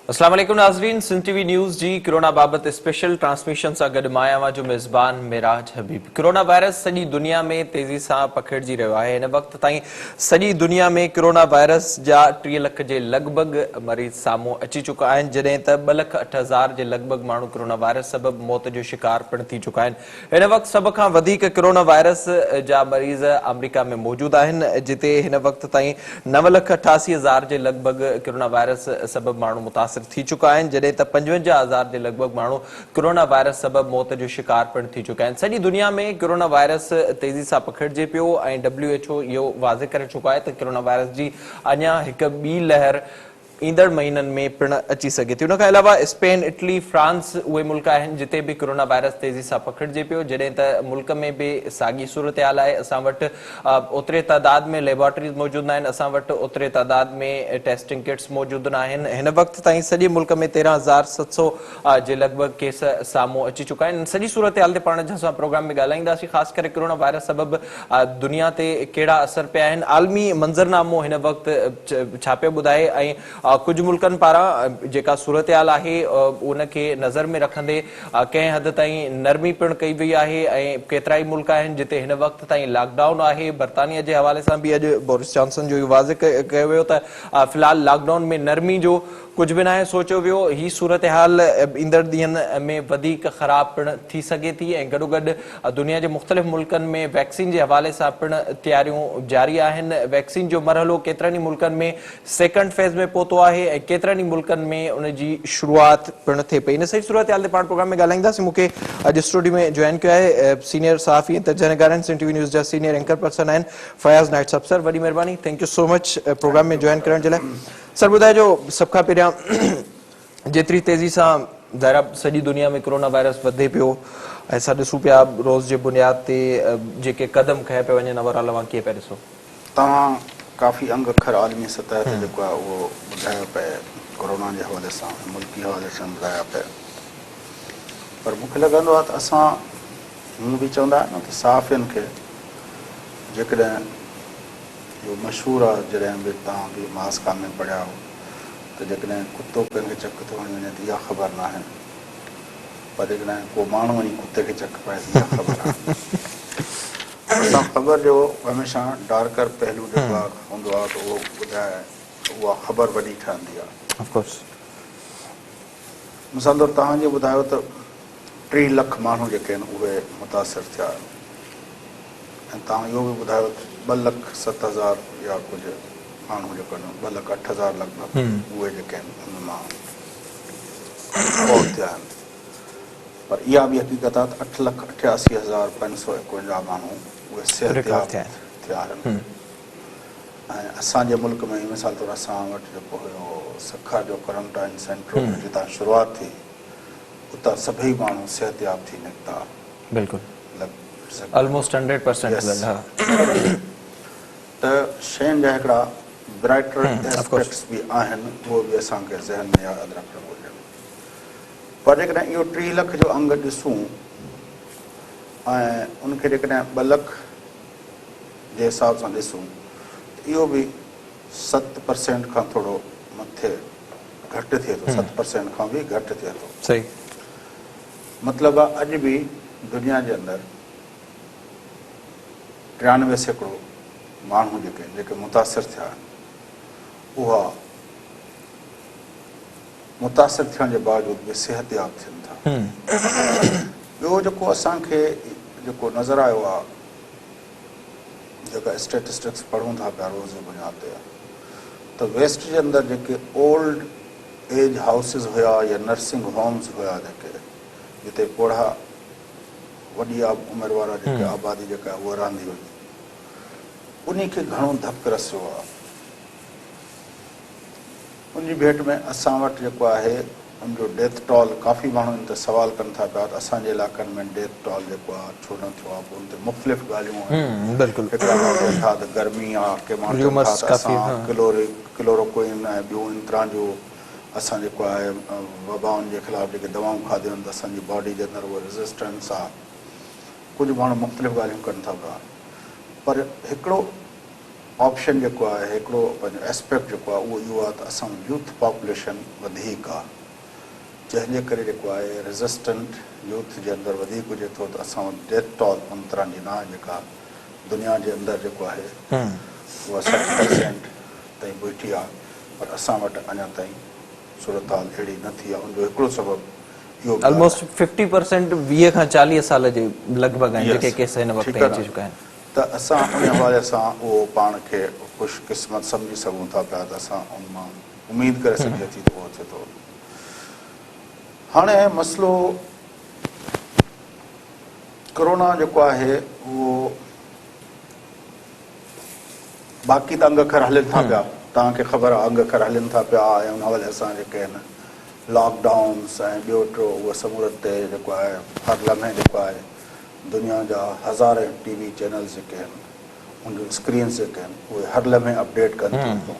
اسلام عليڪم ناظرين سنڌ ٽي وي نيوز جي ڪرونا بابت اسپيشل ٽرانسميشن سان گڏ مان اوهان جو ميزبان معراج حبيب ڪرونا وائرس سڄي دنيا ۾ تيزي سان پکڙجي رهيو آهي هن وقت تائين سڄي دنيا ۾ ڪرونا وائرس جا 30 لک جي لڳ ڀڳ مريض سامهون اچي چڪا آهن جڏهن ته 2 لک 8 هزار جي لڳ ڀڳ ماڻهو ڪرونا وائرس سبب موت جو شڪار پڻ ٿي چڪا آهن هن وقت سڀ کان وڌيڪ ڪرونا وائرس جا مريض آمريڪا ۾ موجود آهن جتي هن وقت تائين 9 لک 88 هزار جي لڳ ڀڳ ڪرونا وائرس سبب ماڻهو متاثر ٿي چڪا آهن جڏهن ته 55 هزار جي لڳ ڀڳ ماڻهو ڪرونا وائرس سبب موت جو شڪار پڻ ٿي چڪا آهن سڄي دنيا ۾ ڪرونا وائرس تيزي سان پکڙجي پيو ۽ ڊبليو ايڇ او اهو واضح ڪري چڪو آهي ته ڪرونا وائرس جي اڃا هڪ ٻي لهر ايندڙ مهينن ۾ پڻ اچي سگهي ٿي. ان کان علاوه اسپين، اٽلي، فرانس اهي ملڪ آهن جتي به ڪرونا وائرس تيزي سان پکڙجي پيو جڏهن ته ملڪ ۾ به ساڳي صورتحال آهي اسان وٽ اوتري تعداد ۾ ليبارٽريز موجود ناهن اسان وٽ اوتري تعداد ۾ ٽيسٽنگ ڪٽس موجود ناهن هن وقت تائين سڄي ملڪ ۾ 13,700 جي لڳ ڀڳ ڪيس سامهون اچي چڪا آهن ان سڄي صورتحال تي پاڻ اڄ اسان پروگرام ۾ ڳالهائينداسين خاص ڪري ڪرونا وائرس سبب دنيا تي ڪهڙا اثر پيا آهن، عالمي منظرنامو هن وقت ڇا پيو ٻڌائي ۽ ڪجهه ملڪن پاران جيڪا صورتحال آهي ان کي نظر ۾ رکندي ڪنهن حد تائين نرمي پڻ ڪئي وئي آهي ۽ ڪيترائي ملڪ آهن جتي هن وقت تائين لاڪ ڊائون آهي برطانيه جي حوالي سان به اڄ بورس جانسن جو اهو واضح ڪيو ويو ته في الحال لاڪ ڊائون ۾ نرمي جو ڪجهه به ناهي سوچيو ويو، هي صورتحال ايندڙ ڏينهن ۾ وڌيڪ خراب پڻ ٿي سگهي ٿي ۽ گڏوگڏ دنيا جي مختلف ملڪن ۾ ويڪسين جي حوالي سان پڻ تياريون جاري آهن، ويڪسين جو مرحلو ڪيترن ئي ملڪن ۾ سيڪنڊ فيز ۾ پهتو آهي ۽ ڪيترن ئي ملڪن ۾ ان جي شروعات پڻ ٿئي پئي. ان سڄي صورتحال تي پاڻ پروگرام ۾ ڳالهائينداسين، مون کي اڄ اسٽوڊيو ۾ جوائن ڪيو آهي سينيئر صحافي ۽ تجزيه نگار آهن، سنڌ ٽي وي نيوز جا سينيئر اينڪر پرسن آهن فياض نائچ صاحب، سر وڏي مهرباني thank you so much programme ۾ join ڪرڻ جي لاء. سر ٻڌائجو سڀ کان پهريان جيتري تيزي سان ظاهر آ سڄي دنيا ۾ ڪرونا وائرس وڌي پيو ۽ اسان ڏسون پيا روز جي بنياد تي جيڪي قدم کنيا پيا وڃن اوور آل اوهان ڪيئن پيا ڏسو؟ توهان ڪافي انگ اکر عالمي سطح تي جيڪو آهي اهو ٻڌايو پئي ڪرونا جي حوالي سان ۽ ملڪي حوالي سان ٻڌايا پئي پر مون کي لڳندو آهي ته اسان هونء به چوندا آهن نه ته صحافين کي جيڪڏهن اهو مشهور آ جڏهن به توهان به ماس ڪام ۾ پڙهيا هو ته جيڪڏهن ڪتو ڪنهن کي چڪ ٿو هڻي وڃي ته اها خبر ناهي پر جيڪڏهن ڪو ماڻهو وڃي ڪتي کي چڪ پائي ته اها خبر آ. اسان خبر جو هميشه ڊارڪر پهلو جيڪو آ هوندو آ ته اهو ٻڌائي ته اها خبر وڏي ٺهندي آ. Of course. مثال طور توهان جيئن ٻڌايو ته 30 لک ماڻهو جيڪي آهن اهي متاثر ٿيا آهن ۽ توهان اهو به ٻڌايو ته ٻه لک 7000 يا ڪجهه ماڻهو جيڪو آهن ٻه لک 8000 لڳ ڀڳ اهي جيڪي آهن ان مان فوت ٿيا آهن پر اها به حقيقت آهي ته 8,88,551 ماڻهو اهي صحتياب ٿيا آهن ۽ اسان جي ملڪ ۾ مثال طور اسان وٽ جيڪو هيو سکر جو ڪورنٽائن سينٽر هو جتان شروعات ٿي اتان سڀئي ماڻهو صحتياب ٿي نڪتا. بلڪل آلموسٽ 100% يس ته شين جا هڪڙا برائٽر اسپيڪٽس به آهن اهو به اسان کي ذهن ۾ ياد رکڻ گهرجن پر جيڪڏهن اهو 30 لک جو انگ ڏسون ۽ ان کي جيڪڏهن 2 لک جي حساب سان ڏسون ته اهو به 7% کان ٿورو مٿي گهٽ ٿئي ٿو، 7% کان به گهٽ ٿئي ٿو. صحيح. مطلب آ اڄ به دنيا جي اندر 93% ماڻهو جيڪي آهن جيڪي متاثر ٿيا آهن اها متاثر ٿيڻ جي باوجود به صحتياب ٿين ٿا. ٻيو جيڪو اسان کي جيڪو نظر آيو آ جيڪا اسٽيٽسٽڪس پڙهون ٿا پيا روز جي بنياد تي ته ويسٽ جي اندر جيڪي اولڊ ايج هائوسز هيا يا نرسنگ هومز هيا جيڪي جتي پوڙها وڏي عمر وارا جيڪي آبادي جيڪا اها رهندي هئي انهي کي گهڻو ڌڪ رسيو آهي. ان جي ڀيٽ ۾ اسان وٽ جيڪو آهي ان جو ڊيٿ ٽال ڪافي ماڻهو ان تي سوال ڪن ٿا پيا ته اسان جي علائقن ۾ ڊيٿ ٽال جيڪو آهي ڇو نه ٿيو آهي پوء ان تي مختلف ڳالهيون آهن هڪڙا ماڻهو چون ٿا ته گرمي آهي ڪي ماڻهو چون ٿا ته اسان ڪلوروڪوئن ۽ ٻيون ان طرح جو اسان جيڪو آهي وبائن جي خلاف جيڪي دوائون کاڌيون آهن ته اسان جي باڊي جي اندر اهو ريزسٽنس آهي ڪجهه ماڻهو مختلف ڳالهيون ڪن ٿا پيا پر هڪڙو آپشن جيڪو آهي هڪڙو پنهنجو اسپيڪٽ جيڪو آهي اهو اهو آهي ته اسان وٽ يوٿ پاپوليشن وڌيڪ آهي جنهن جي ڪري جيڪو آهي ريزسٽنٽ يوٿ جي اندر وڌيڪ هجي ٿو ته اسان وٽ ڊيٿ ٽال ان طرح جي نه آهي جيڪا دنيا جي اندر جيڪو آهي اها 60% تائين بيٺي آهي پر اسان وٽ اڃا تائين صورتحال اهڙي نه ٿي آهي ان جو هڪڙو سبب اهو به آهي. آلموسٽ 50% 20 کان 40 سال جي لڳ ڀڳ آهن جيڪي ڪيس هن وقت تائين اچي چڪا آهن. ته اسان ان حوالي سان اهو پاڻ کي خوش قسمت سمجهي سگهون ٿا پيا ته اسان ان مان اميد ڪري سگهجي ٿي ته اهو ٿئي ٿو. هاڻي مسئلو ڪرونا جيڪو آهي اهو باقي ته انگ اکر هلن ٿا پيا توهان کي خبر آهي انگ اکر هلن ٿا پيا ۽ ان حوالي سان جيڪي آهن لاڪ ڊائونس ۽ ٻيو ٽيو اهو سمورن تي جيڪو آهي هر لمحي جيڪو آهي دنيا جا هزارين ٽي وي چينلز جيڪي آهن ان جون اسڪرينز جيڪي آهن اهي هر لمحي اپڊيٽ ڪن ٿيون ٿيون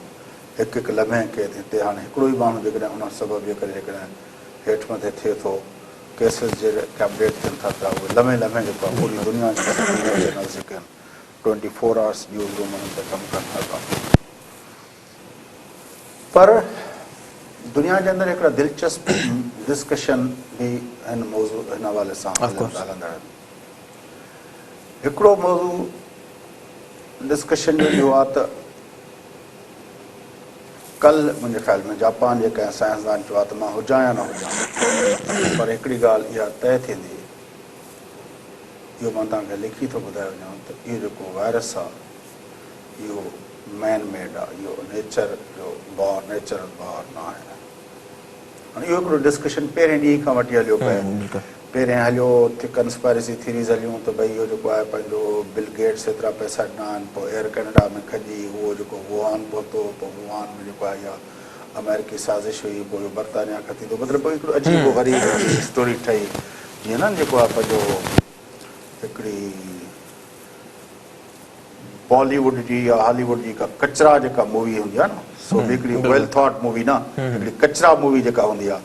هڪ هڪ لمحي کي هتي هاڻي هڪڙو ئي ماڻهو جيڪڏهن ان سبب جي ڪري جيڪڏهن هيٺ مٿي ٿئي ٿو ڪيسز جيڪي اپڊيٽ ٿين ٿا پيا اهي لمحي لمحي جيڪو آهي پوري دنيا جا ٽي وي چينلز جيڪي آهن 24 آورس نيوز روم انهن تي ڪم ڪن ٿا پيا پر دنيا جي اندر هڪڙا دلچسپ ڊسڪشن به هن موضوع هن حوالي سان هلندڙ آهن. هڪڙو موضوع ڊسڪشن جو اهو آهي ته ڪلهه منهنجي خيال ۾ جاپان جي ڪنهن سائنسدان چيو آهي ته مان هجان يا نه هجان پر هڪڙي ڳالهه اها طئي ٿيندي اهو مان توهان کي لکي ٿو ٻڌائي وڃان ته اهو جيڪو وائرس آهي اهو مين ميڊ آ اهو نيچر جو بار نيچرل بار نه آهي هاڻي اهو هڪڙو ڊسڪشن پهرين ڏينهن کان وٺي هليو پئي پهرين هليو ڪنسپائرسي ٿيريز هليون ته ڀئي اهو جيڪو آهي پنهنجو بل گيٽس ايترا پئسا ڏنا آهن پوء ايئر ڪينيڊا ۾ کڄي اهو جيڪو ووهان پهتو پوء ووهان ۾ جيڪو آهي اها آمريڪي سازش هئي پوء اهو برطانيا کان ٿيندو مطلب پوء هڪڙو عجيب و غريب هڪڙي اسٽوري ٺهي جيئن نه جيڪو آهي پنهنجو هڪڙي بالي ووڊ جي يا هالي ووڊ جي ڪا ڪچرا جيڪا مووي هوندي آهي نه سو به هڪڙي ويل ٿاٽ مووي نه هڪڙي ڪچرا مووي جيڪا هوندي آهي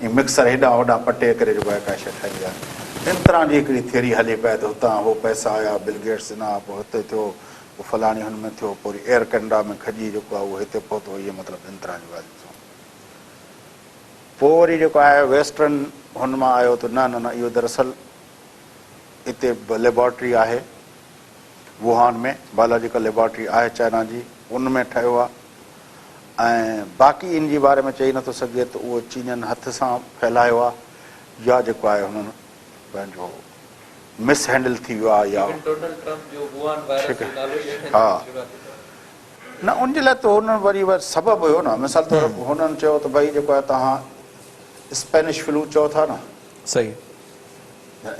۽ مڪسر هيڏانهن هوڏانهن پٽي ڪري جيڪو آهي ڪا شيء ٺاهيندي آهي ان طرح جي هڪڙي ٿيوري هلي پئي ته هتان هو پئسا آيا بل گيٽس ڏنا پوء هتي ٿيو پوء فلاڻي هن ۾ ٿيو پوء وري ايئر ڪينيڊا ۾ کڄي جيڪو آهي اهو هتي پهتو اهي مطلب ان طرح جون ڳالهيون ٿيون پوء وري جيڪو آهي ويسٽرن هن مان آيو ته نه نه نه اهو دراصل اتي ليبارٽري آهي ووهان ۾ بائلاجيڪل ليبارٽري آهي چائنا جي ان ۾ ٺهيو آهي ۽ باقي ان جي باري ۾ چئي نٿو سگهجي ته اهو چينين هٿ سان ڦهلايو آهي يا جيڪو آهي هنن پنهنجو مس هينڊل ٿي ويو آهي يا ها نه ان جي لاء ته هنن وري سبب هيو نه مثال طور هنن چيو ته ڀئي جيڪو آهي توهان اسپينش فلو چئو ٿا نه صحيح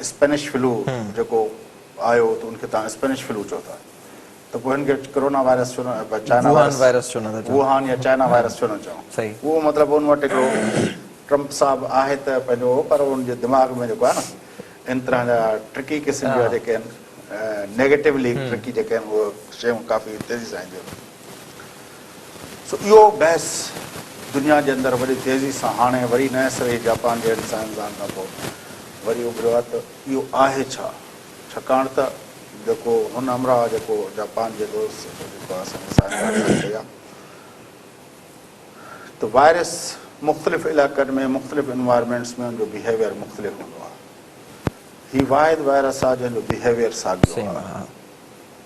اسپينش فلو جيڪو آيو ته ان کي توهان اسپينش فلو چئو ٿا ته پوء هن کي ڪرونا وائرس ڇو نه چائنا وائرس ڇو نه ٿا چئو ووهان يا چائنا وائرس ڇو نه چئو اهو مطلب ان وٽ هڪڙو ٽرمپ صاحب آهي ته پنهنجو پر ان جي دماغ ۾ جيڪو آهي نه ان طرح جا ٽرڪي قسم جا جيڪي آهن نيگيٽولي ٽرڪي جيڪي آهن اهي شيون ڪافي تيزي سان اينديون آهن سو اهو بحث دنيا جي اندر وڏي تيزي سان هاڻي وري نئين سري جاپان جي سائنسدان کان پوء وري اڀريو آهي ته اهو آهي ڇا؟ ڇاڪاڻ ته جيڪو هن همراهه جيڪو جاپان جي دوست جيڪو اسان جي سائنسدان ڳالهه ڪئي آهي ته وائرس مختلف علائقن ۾ مختلف انوائرمينٽس ۾ ان جو بيهيويئر مختلف هوندو آهي. هي واحد وائرس آهي جنهن جو بيهيويئر ساڳيو آهي.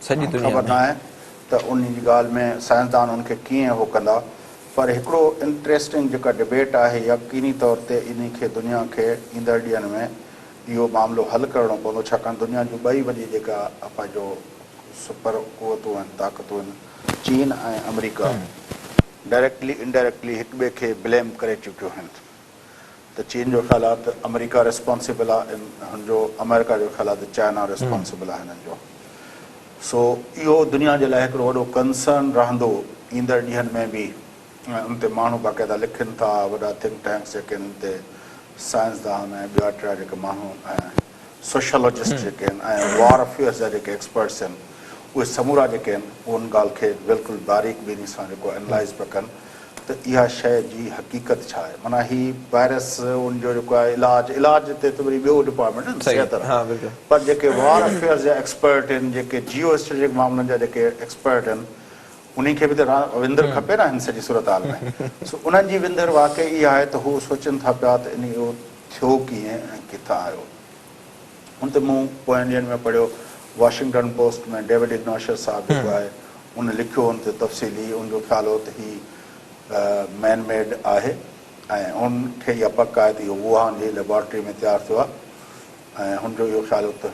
سڄي دنيا خبر ۾. ناهي ته ان جي ڳالهه ۾ سائنسدان ان کي ڪيئن هو ڪندا پر هڪڙو انٽريسٽنگ جيڪا ڊبيٽ آهي يقيني طور تي انهي کي دنيا کي ايندڙ ڏينهن ۾ اهو معاملو حل ڪرڻو پوندو ڇاڪاڻ دنيا جون ٻئي وڏي جيڪا پنهنجو سپر قوتون آهن طاقتون آهن چين ۽ آمريڪا ڊائريڪٽلي انڊائريڪٽلي هڪ ٻئي کي بليم ڪري چڪيون آهن. ته چين جو خيال آهي ته آمريڪا ريسپانسبل آهي هن جو آمريڪا جو خيال آهي ته چائنا ريسپانسبل آهي هنن جو سو اهو دنيا جي لاء هڪڙو وڏو ڪنسرن رهندو ايندڙ ڏينهن ۾ به ۽ ان تي ماڻهو باقاعده لکن ٿا وڏا ٿنڪ ٽينڪس جيڪي آهن ان تي سائنسدان ۽ ٻيا ٽيا جيڪي ماڻهو ۽ سوشيالاجسٽ جيڪي آهن ۽ وار افيئرس جا جيڪي ايڪسپرٽس آهن اهي سمورا جيڪي آهن اهي ان ڳالهه کي بلڪل باريڪ بيني سان جيڪو انالائز پيا ڪن ته اها شيء جي حقيقت ڇا آهي معنيٰ هي وائرس ان جو جيڪو آهي علاج علاج تي ته وري ٻيو ڊپارٽمينٽ آهي صحت وارا پر جيڪي وار افيئرس جا ايڪسپرٽ آهن جيڪي جيو اسٽريٽجڪ معاملن جا جيڪي ايڪسپرٽ آهن. انهي کي به ته وندر کپي نه هن سڄي صورتحال ۾. سو انهن جي وندر واقعي اها آهي ته هو سوچن ٿا پيا ته انهي اهو ٿيو ڪيئن ۽ ڪٿان آيو. ان تي مون پوين ڏينهن ۾ پڙهيو واشنگٽن پوسٽ ۾ ڊيوڊ اگناشس صاحب جيڪو آهي ان لکيو ان تي تفصيلي ان جو خيال هو ته هي مين ميڊ آهي ۽ هن کي اها پڪ آهي ته اهو ووهان جي ليبارٽري ۾ تيار ٿيو آهي ۽ هن جو اهو خيال هو ته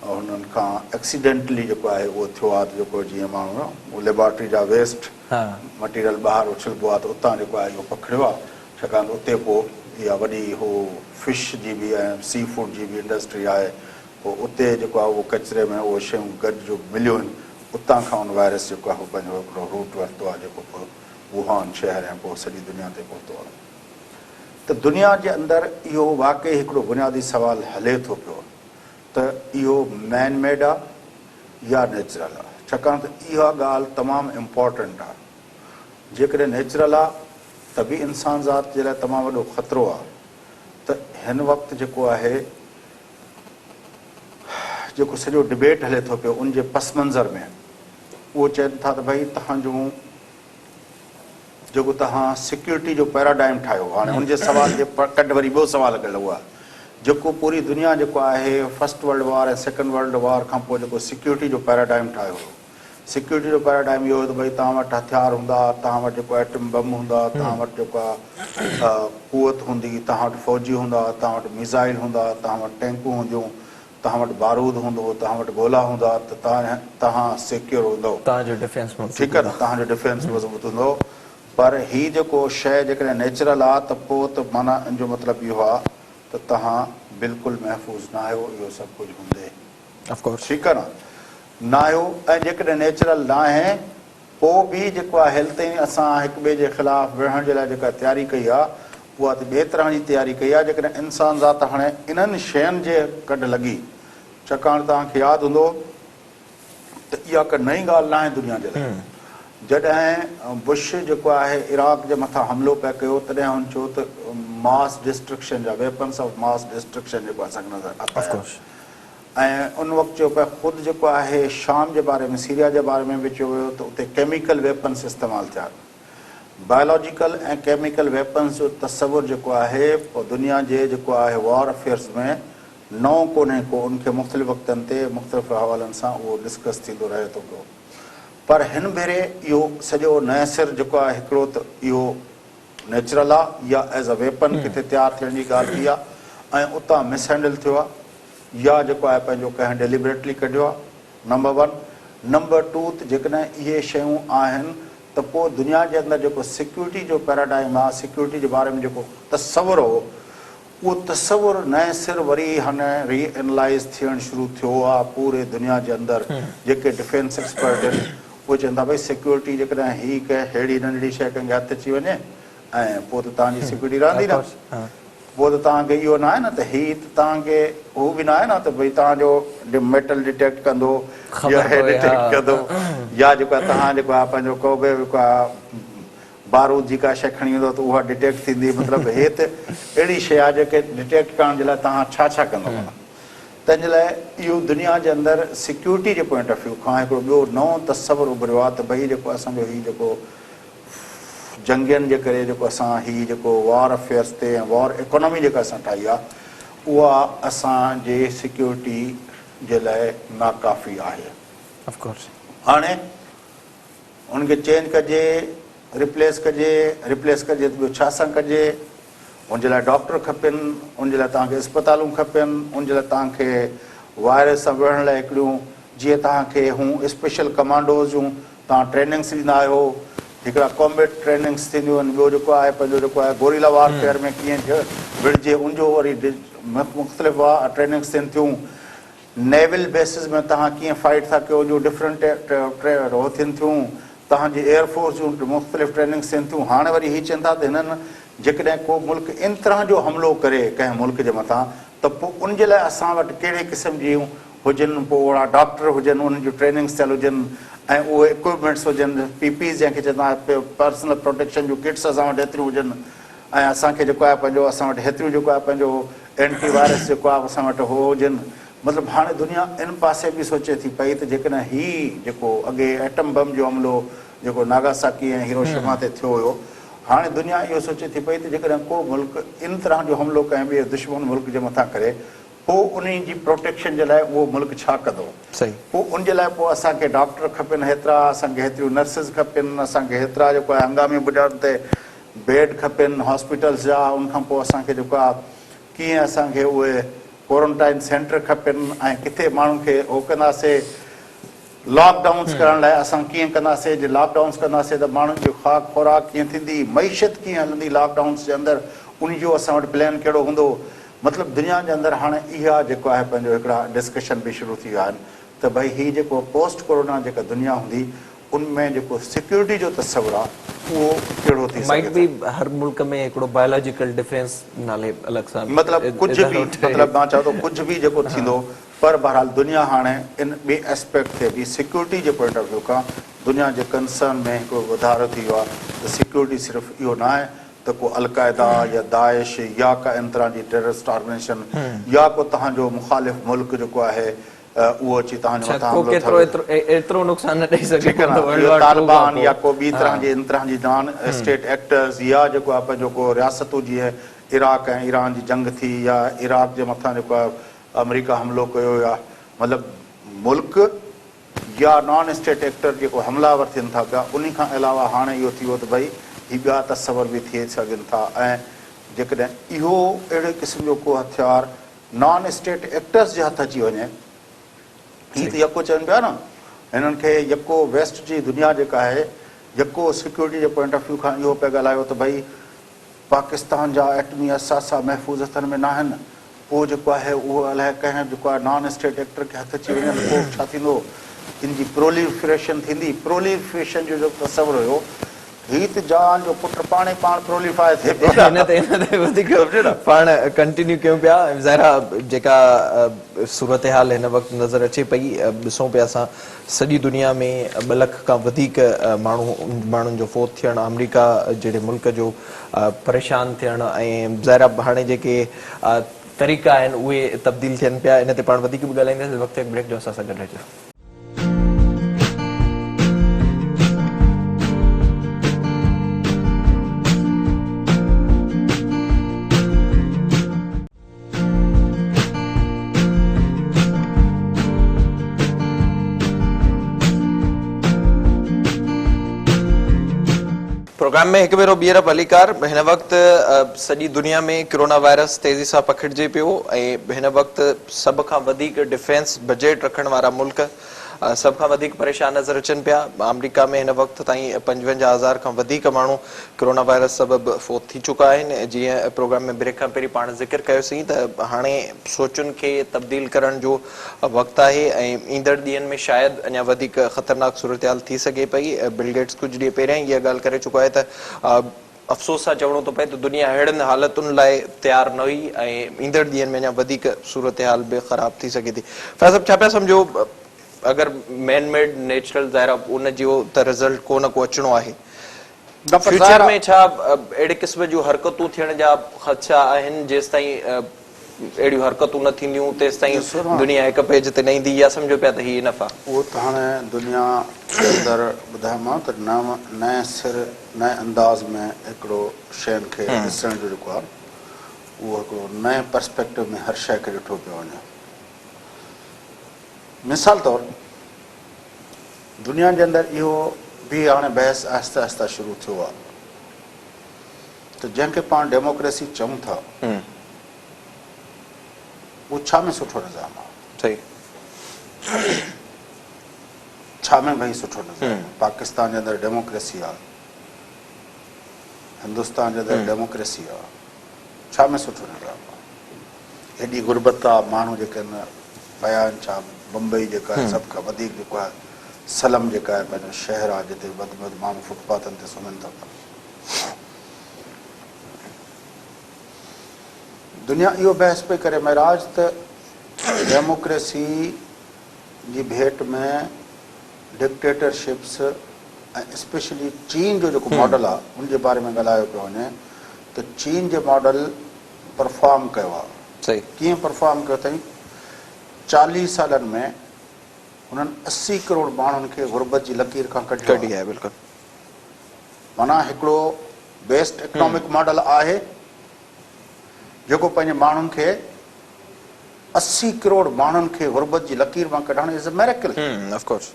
هنن کان ايڪسيڊنٽلي جيڪو آهي اهو ٿيو آهي ته جيڪو جيئن ماڻهو ليبارٽري جا ويسٽ مٽيريل ٻاهر اڇلبو آهي ته اتان جيڪو آهي اهو پکڙيو آهي ڇاڪاڻ ته اتي پوء اها وڏي هو فش جي به ۽ سي فوڊ جي به انڊسٽري آهي پوء اتي جيڪو آهي اهو ڪچري ۾ اهي شيون گڏ جو مليون آهن اتان کان ان وائرس جيڪو آهي اهو پنهنجو هڪڙو روٽ ورتو آهي جيڪو پوء ووهان شهر ۽ پوء سڄي دنيا تي پهتو آهي ته دنيا جي اندر اهو واقعي هڪڙو بنيادي سوال هلي ٿو پيو ته اهو مين ميڊ آ يا نيچرل آ ڇاڪاڻ ته اها ڳالهه تمام امپارٽنٽ آ جيڪڏهن نيچرل آ ته به انسان ذات جي لاء تمام وڏو خطرو آ ته هن وقت جيڪو آهي جيڪو سڄو ڊبيٽ هلي ٿو پيو ان جي پس منظر ۾ اهو چون ٿا ته ڀئي تهان جون جيڪو توهان سيڪيورٽي جو پيراڊائم ٺاهيو هاڻي ان جي سوال جي ڪڍ وري ٻيو سوال ڪيل اهو آهي جيڪو پوري دنيا جيڪو آهي first world war ۽ second world war کان پوء جيڪو سيڪيورٽي جو پيراڊائم ٺاهيو هيو سيڪيورٽي جو پيراڊائم اهو هيو ته ڀئي توهان وٽ هٿيار هوندا توهان وٽ جيڪو ايٽم بم هوندا توهان وٽ جيڪو آهي قوت هوندي توهان وٽ فوجي هوندا توهان وٽ ميزائل هوندا توهان وٽ ٽينڪون هونديون توهان وٽ بارود هوندو، توهان وٽ گولا هوندا ته توهان سيڪيور هوندؤ. توهان جو ڊفينس مضبوط ٺيڪ آهي نه توهان جو ڊفينس مضبوط هوندو پر هي جيڪو شيء جيڪڏهن نيچرل آ ته پوء ته معنيٰ ان جو مطلب اهو آ ته توهان بلڪل محفوظ ناهيو اهو سڀ ڪجهه هوندي. Of course. ٺيڪ آ نه ناهيو ۽ جيڪڏهن نيچرل ناهي پوء به جيڪو آهي هيل تائين اسان هڪ ٻئي جي خلاف وڙهڻ جي لاء جيڪا تياري ڪئي آهي اها ته ٻئي طرح جي تياري ڪئي آهي جيڪڏهن انسان ذات هاڻي انهن شين جي ڪڍ لڳي ڇاڪاڻ توهان کي ياد هوندو ته اها ڪا نئين ڳالهه ناهي دنيا جي لاء جڏهن بش جيڪو آهي عراق جي مٿان حملو پئي ڪيو تڏهن هن چيو ته ماس ڊسٽرڪشن جا ويپنس آف ماس ڊسٽرڪشن جيڪو اسان کي نظر آيا ۽ ان وقت چيو پئي خود جيڪو آهي شام جي باري ۾ سيريا جي باري ۾ به چيو ويو ته اتي ڪيميڪل ويپنس استعمال ٿيا. بائيولاجيڪل ۽ ڪيميڪل ويپنس جو تصور جيڪو آهي دنيا جي جيڪو آهي وار افيئرز ۾ نئون ڪونهي ڪو ان کي مختلف وقتن تي مختلف حوالن سان اهو ڊسڪس ٿيندو رهي ٿو پيو پر هن ڀيري اهو سڄو نئين سر جيڪو آهي هڪڙو ته اهو نيچرل آ يا ايز ا ويپن ڪٿي تيار ٿيڻ جي ڳالهه ٿي آ ۽ اتان مس هينڊل ٿيو آ يا جيڪو آهي پنهنجو ڪنهن ڊيليبريٽلي ڪڍيو آ نمبر ون نمبر ٽو ته جيڪڏهن اهي شيون آهن ته پوء دنيا جي اندر جيڪو سيڪيورٽي جو پيراڊائم آ سيڪيورٽي جي باري ۾ جيڪو تصور هو اهو تصور نئين سر وري هن ري اينلائيز ٿيڻ شروع ٿيو آ پوري دنيا جي اندر جيڪي ڊفينس ايڪسپرٽ آهن اهي چون ٿا ڀئي سيڪيورٽي جيڪڏهن هي ڪنهن ههڙي ننڍڙي شيء ڪنهن کي هٿ اچي وڃي ۽ پوء ته توهان جي سيڪيورٽي رهندي نه پوء ته توهان کي اهو ناهي نه ته هي ته توهان کي هو به ناهي نه ته ڀئي توهان جو ميٽل ڊٽيڪٽ ڪندو يا هي ڊٽيڪٽ ڪندو يا جيڪو آهي توهان جيڪو آهي پنهنجو ڪو به جيڪو آهي بارود جي ڪا شيء کڻي ويندو ته اها ڊٽيڪٽ ٿيندي مطلب هي ته اهڙي شيء آهي جيڪي ڊٽيڪٽ ڪرڻ جي لاء توهان ڇا ڇا ڪندو معنيٰ تنهن جي لاء اهو دنيا جي اندر سيڪيورٽي جي پوائنٽ آف ويو کان هڪڙو ٻيو نئون تصور اڀريو آهي ته ڀئي جيڪو اسان جو هي جيڪو جنگين جي ڪري جيڪو اسان هي جيڪو وار افيئرس تي ۽ وار اڪانومي جيڪا اسان ٺاهي آهي اها اسان جي سيڪيورٽي جي لاء ناڪافي آهي. Of course. هاڻي ان کي چينج ڪجي، ريپليس ڪجي، ريپليس ڪجي ته ٻيو ڇا سان ڪجي، ان جي لاء ڊاڪٽر کپن، ان جي لاء توهان کي اسپتالون کپن، ان جي لاء توهان کي وائرس سان وڙهڻ لاء هڪڙيون جيئن توهان کي هون اسپيشل ڪمانڊوز جون توهان ٽريننگس ڏيندا آهيو، هڪڙا ڪامبيٽ ٽريننگس ٿينديون آهن، ٻيو جيڪو آهي پنهنجو جيڪو آهي گوريلا وار فيئر ۾ ڪيئن وڙهجي ان جو وري مختلف ٽريننگس ٿين ٿيون. نيول بيسز ۾ توهان ڪيئن فائيٽ ٿا ڪيو جو ڊفرنٽ هو ٿين ٿيون توهان جي ايئر فورس جون مختلف ٽريننگس ٿين ٿيون هاڻي وري هي چون ٿا ته هنن جيڪڏهن ڪو ملڪ ان طرح جو حملو ڪري ڪنهن ملڪ جي مٿان ته پوء ان جي لاء اسان وٽ ڪهڙي قسم جون هجن پوء اهڙا ڊاڪٽر هجن انهن جون ٽريننگس ٿيل هجن ۽ اهي اڪوپمينٽس هجن پي پيز جنهن کي چوندا پرسنل پروٽيڪشن جون ڪٽس اسان وٽ ايتريون هجن ۽ اسان کي جيڪو آهي پنهنجو اسان وٽ هيتريون جيڪو آهي پنهنجو اينٽي وائرس جيڪو آهي اسان وٽ هو هجن مطلب هاڻي دنيا ان پاسي به سوچي ٿي پئي ته جيڪڏهن هي جيڪو اڳي ايٽم بم جو حملو جيڪو ناگاساڪي ۽ هيروشيما تي ٿيو هيو، هاڻي دنيا اهو سوچي ٿي پئي ته جيڪڏهن ڪو ملڪ ان طرح جو حملو ڪنهن ٻئي دشمن ملڪ جي مٿان ڪري پوء انهي جي پروٽيڪشن جي لاء اهو ملڪ ڇا ڪندو؟ پوء ان جي لاء پوء اسان کي ڊاڪٽر کپن هيترا، اسان کي هيتريون نرسز کپن، اسان کي هيترا جيڪو آهي هنگامي بنيادن تي بيڊ کپن هاسپيٽلز جا، ان کان پوء اسان کي جيڪو آهي ڪيئن اسان کي اهي ڪورنٽائن سينٽر کپن ۽ ڪٿي ماڻهن کي هو ڪنداسي لاڪ ڊائونس ڪرڻ لاء اسان ڪيئن ڪنداسي جي لاڪ ڊائونس ڪنداسي ته ماڻهن جي خاڪ خوراڪ ڪيئن ٿيندي معيشت ڪيئن هلندي لاڪ ڊائونس جي اندر ان جو اسان وٽ پلان ڪهڙو هوندو مطلب دنيا جي اندر هاڻي اها جيڪو آهي پنهنجو هڪڙا ڊسڪشن به شروع ٿي ويا آهن ته ڀئي هي جيڪو پوسٽ ڪورونا جيڪا دنيا هوندي ان ۾ جيڪو سيڪيورٽي جو تصور آ اهو ڪهڙو ٿي سگهي مائيٽ ٿو. بي هر ملڪ ۾ هڪڙو بايولاجيڪل ڊفرنس نالي الڳ سان مطلب ڪجهه ادارو به ٺهي. مطلب مان چوان ٿو ڪجهه به جيڪو ٿيندو پر بهرحال دنيا هاڻي ان ٻئي اسپيڪٽ تي به سيڪيورٽي جي پوائنٽ آف ويو کان دنيا جي ڪنسرن ۾ هڪڙو وڌارو ٿي ويو آ ته سيڪيورٽي صرف اهو ناهي ته ڪو القاعده يا داعش يا ڪا ان طرح جي ٽيررسٽ آرگنائيزيشن يا ڪو توهان جو مخالف ملڪ جيڪو آهي اهو اچي توهان جي ڇا مٿان ڪو حملو ڪيترو ٿو ايترو ايترو نقصان نه ڏئي سگهي ٺيڪ آهي هوندو نه ورلڊ اهو وار ٽو کان طالبان پوء يا ڪو ٻي طرح ها جي ان طرح جي نان اسٽيٽ ايڪٽرز يا جيڪو آهي پنهنجو ڪو رياستون جيئن عراق ۽ ايران جي جنگ ٿي يا عراق جي مٿان جيڪو آهي آمريڪا حملو ڪيو يا مطلب ملڪ يا نان اسٽيٽ ايڪٽر جيڪو حمله آور ٿين ٿا پيا انهي کان علاوه هاڻي اهو ٿي ويو ته ڀئي هي ٻيا تصور به ٿئي سگهن ٿا ۽ جيڪڏهن اهو اهڙي قسم جو ڪو هٿيار نان اسٽيٽ ايڪٽرز جي هٿ اچي وڃي. هي ته يڪو چون پيا نه هنن کي يڪو ويسٽ جي دنيا جيڪا آهي يڪو سيڪيورٽي جي پوائنٽ آف ويو کان اهو پيا ڳالهايو ته ڀئي پاڪستان جا ايٽمي اثاثا محفوظ هٿن ۾ ناهن پوء جيڪو آهي اهو الائي ڪنهن جيڪو آهي نان اسٽيٽ ايڪٽر کي هٿ اچي وڃن ته پوء ڇا ٿيندو ان جي پروليفريشن ٿيندي پروليفريشن جو جيڪو تصور هيو هي ته جان جو پٽ پاڻهي پاڻ پروليفاء ٿئي پيو نه. هن تي هن تي وڌيڪ پاڻ ڪنٽينيو ڪيون پيا ظاهر آ جيڪا صورتحال هن وقت نظر اچي پئي ڏسون پيا اسان سڄي دنيا ۾ ٻه لک کان وڌيڪ ماڻهو ماڻهن جو فوت ٿيڻ آمريڪا جهڙي ملڪ جو پريشان ٿيڻ ۽ ظاهر آ هاڻي جيڪي طريقا آهن اهي تبديل ٿين پيا ان تي پاڻ وڌيڪ به ڳالهائينداسين وقت هڪ بريڪ جو اسان سان گڏ رهجو. پروگرام ۾ هڪ ڀيرو ٻيهر ڀليڪار هن وقت سڄي دنيا ۾ ڪرونا وائرس تيزي سان پکڙجي پيو ۽ هن وقت سڀ کان وڌيڪ ڊفينس بجيٽ رکڻ وارا ملڪ سڀ کان وڌيڪ پريشان نظر اچن پيا. آمريڪا ۾ هن وقت تائين 55 هزار کان وڌيڪ ماڻهو ڪرونا وائرس سبب فوت ٿي چڪا آهن. جيئن پروگرام ۾ بريڪ کان پهرين پاڻ ذڪر ڪيوسين ته هاڻي سوچن کي تبديل ڪرڻ جو وقت آهي ۽ ايندڙ ڏينهن ۾ شايد اڃا وڌيڪ خطرناڪ صورتحال ٿي سگهي پئي. بل گيٽس ڪجهه ڏينهن پهريان ئي اها ڳالهه ڪري چڪو آهي ته افسوس سان چوڻو ٿو پئي ته دنيا اهڙين حالتن لاء تيار نه هئي ۽ ايندڙ ڏينهن ۾ اڃا وڌيڪ صورتحال به خراب ٿي سگهي ٿي. فياض صاحب ڇا پيا سمجهو اگر مين ميڊ نيچرل ظاهر آهي ان جو ته رزلٽ ڪو نه ڪو اچڻو آهي فيوچر ۾ ڇا اهڙي قسم جون حرڪتون ٿيڻ جا خدشا آهن جيستائين اهڙيون حرڪتون نه ٿينديون تيستائين دنيا هڪ پيج تي نه ايندي يا سمجهو پيا ته هي انف آ. اهو ته هاڻي دنيا جي اندر ٻڌايومانو ته نئين سر نئين انداز ۾ هڪڙو شين کي ڏسڻ جو جيڪو آ اهو هڪڙو نئين پرسپيڪٽو ۾ هر شيء کي ڏٺو پيو وڃي. مثال طور دنيا جي اندر اهو به هاڻي بحث آهستي آهستي شروع ٿيو آ ته جنهن کي پاڻ ڊيموڪريسي چئون ٿا اهو ڇا ۾ سٺو نظام آ؟ صحيح. ڇا ۾ ڀئي سٺو نظام آ؟ پاڪستان جي اندر ڊيموڪريسي آ، هندستان جي اندر ڊيموڪريسي آ، ڇا ۾ سٺو نظام آ؟ هيڏي غربت آ، ماڻهو جيڪي آهن پيا آهن ڇا بمبئي جيڪا آهي سڀ کان وڌيڪ جيڪو آهي سلم جيڪا آهي پنهنجو شهر آ جتي وڌ ۾ وڌ ماڻهو فٽ پاٿن تي سمهن ٿا پيا. دنيا اهو بحث پئي ڪري معراج ته ڊيموڪريسي جي ڀيٽ ۾ ڊڪٽيٽرشپس ۽ اسپيشلي چين جو جيڪو ماڊل آهي ان جي باري ۾ ڳالهايو پيو وڃي ته چين جي ماڊل پرفارم ڪيو آهي. ڪيئن پرفارم ڪيو اٿئي؟ 40 سالن ۾ هنن 80 ڪروڙ ماڻهن کي غربت جي لڪير کان ڪڍيو آهي. آهي بلڪل. معنيٰ هڪڙو بيسٽ اڪنامڪ ماڊل آهي جيڪو پنهنجي ماڻهن کي 80 ڪروڙ ماڻهن کي غربت جي لڪير مان ڪڍڻ از اي ميريڪل. Of course.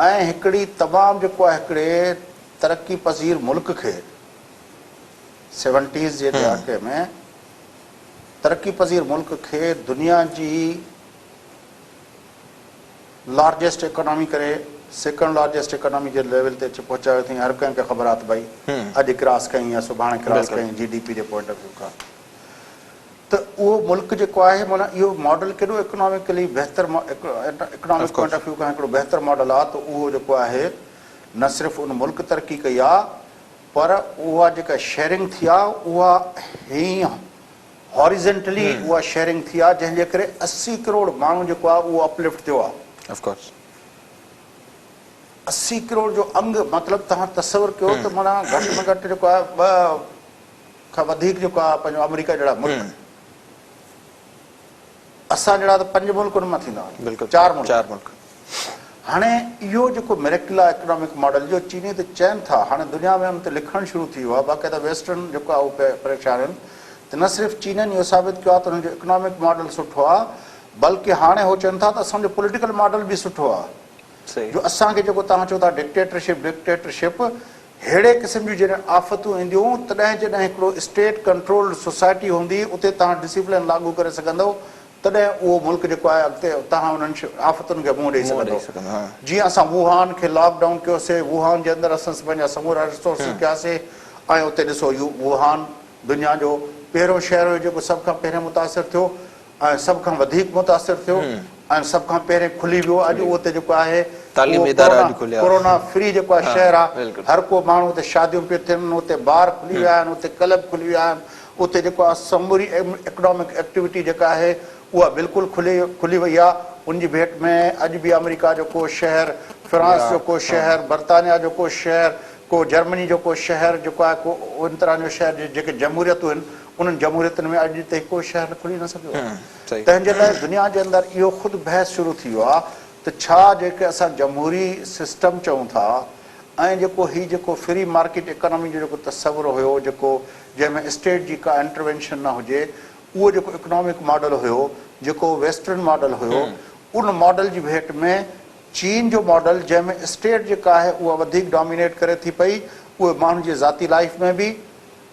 ۽ هڪڙي تمام جيڪو آهي هڪڙي ترقي پذير ملڪ کي سيونٽيز جي ڏهاڪي ۾ ترقي پذير ملڪ کي دنيا جي لارجيسٽ اڪانامي ڪري سيڪنڊ لارجيسٽ اڪانامي جي ليول تي اچي پهچايو اٿئين. هر ڪنهن کي خبر آهي ته ڀائي اڄ ڪراس ڪيائين يا سڀاڻي ڪراس ڪيائين جي ڊي پي جي پوائنٽ آف ويو کان ته اهو ملڪ جيڪو آهي معنيٰ اهو ماڊل ڪيڏو اڪناميڪلي بهتر اڪنامڪ پوائنٽ آف ويو کان هڪڙو بهتر ماڊل آهي ته اهو جيڪو آهي نه صرف ان ملڪ ترقي ڪئي آهي پر اها جيڪا شيئرنگ ٿي آهي اها هيئن هاريزنٽلي اها شيئرنگ ٿي آهي جنهن جي ڪري 80 ڪروڙ ماڻهو جيڪو آهي اهو اپلفٽ ٿيو آهي. Of course. 80 crore جو انگ مطلب توهان تصور ڪيو ته معنيٰ گهٽ ۾ گهٽ جيڪو آهي ٻه کان وڌيڪ جيڪو آهي پنهنجو آمريڪا جهڙا ملڪ اسان جهڙا ته پنج ملڪ ان مان ٿيندا بلڪل چار ملڪ. چار ملڪ. هاڻي اهو جيڪو مريڪل آهي اڪنامڪ ماڊل جو چيني ته چين ٿا هاڻي دنيا ۾ ان تي لکڻ شروع ٿي ويو آهي باقاعده ويسٽرن جيڪو آهي اهو پريشان آهن ته نه صرف چينين اهو ثابت ڪيو آهي ته انهن جو اڪنامڪ ماڊل سٺو آهي بلڪه هاڻي هو چون ٿا ته اسان جو پوليٽيڪل ماڊل به سٺو آهي جو اسان کي جيڪو توهان چئو ٿا ڊڪٽيٽرشپ ڊڪٽيٽرشپ ههڙي قسم جون جڏهن آفتون اينديون تڏهن جڏهن هڪڙو اسٽيٽ ڪنٽرولڊ سوسائٽي هوندي اتي توهان ڊسيپلين لاڳو ڪري سگهندؤ تڏهن اهو ملڪ جيڪو آهي اڳتي توهان انهن آفتن کي منهن ڏئي سگهندو. جيئن اسان ووهان کي لاڪ ڊائون ڪيوسي، ووهان جي اندر اسان پنهنجا سمورا ريسورسز ڪياسي ۽ اتي ڏسو اهو ووهان دنيا جو پهريون شهر هيو جيڪو سڀ کان پهرين متاثر ٿيو ۽ سڀ کان وڌيڪ متاثر ٿيو ۽ سڀ کان پهرين کلي ويو. اڄ اهو اتي جيڪو آهي تعليمي اهو ادارا اڄ کليا. ڪورونا فري جيڪو آهي شهر آهي. هر ڪو ماڻهو اتي شاديون پيون ٿين، اتي بار کلي ويا آهن، اتي ڪلب کلي ويا آهن. اتي جيڪو آهي سموري اڪنامڪ ايڪٽيوٽي جيڪا آهي اها بلڪل کلي کلي وئي آهي ان جي ڀيٽ ۾ اڄ به آمريڪا جو ڪو شهر فرانس جو ڪو شهر برطانيا جو ڪو شهر ڪو جرمني جو ڪو شهر جيڪو آهي ڪو ان طرح جو شهر جيڪي جمهوريتون آهن انهن جمهوريتن ۾ اڄ تائين ڪو شهر کلي نه سگهيو آهي تنهن جي لاء دنيا جي اندر اهو خود بحث شروع ٿي ويو آهي ته ڇا جيڪي اسان جمهوري سسٽم چئون ٿا ۽ جيڪو هي جيڪو فري مارڪيٽ اڪانامي جو جيڪو تصور هيو جيڪو جنهن ۾ اسٽيٽ جي ڪا انٽروينشن نه هجي اهو جيڪو اڪنامڪ ماڊل هيو جيڪو ويسٽرن ماڊل هيو ان ماڊل جي ڀيٽ ۾ چين جو ماڊل جنهن ۾ اسٽيٽ جيڪا آهي اها وڌيڪ ڊامينيٽ ڪري ٿي پئي اهي ماڻهن جي ذاتي لائيف ۾ به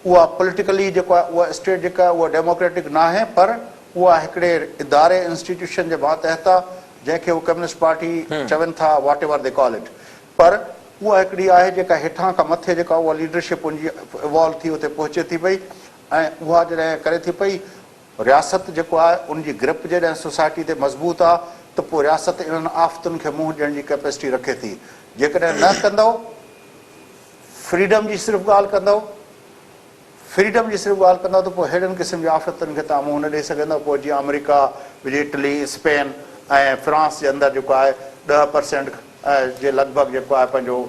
اها پوليٽيڪلي جيڪو آهي اها اسٽيٽ جيڪا آهي اها ڊيموڪريٽڪ ناهي پر اها هڪڙي اداري انسٽيٽيوشن جي ماتحت آهي جنهن کي هو ڪميونسٽ پارٽي چون ٿا whatever they call it پر اها هڪڙي آهي جيڪا هيٺان کان مٿي جيڪا اها ليڊرشپ ان جي ايوالو ٿي اتي پهچي ٿي پئي ۽ اها جڏهن ڪري ٿي پئي رياست جيڪو آهي ان جي گرپ جڏهن سوسائٽي تي مضبوط آهي ته پوء رياست انهن آفتن کي منهن ڏيڻ جي ڪيپيسٽي رکي ٿي جيڪڏهن نه ڪندؤ فريڊم جي صرف ڳالهه ڪندؤ فريڊم جي صرف ڳالهه ڪندؤ ته پوء ههڙن قسم جي آفتن کي توهان منهن نه ڏئي سگهندؤ. پوء جيئن آمريڪا، اٽلي، اسپين ۽ فرانس جي اندر جيڪو آهي 10% جي لڳ ڀڳ جيڪو آهي پنهنجو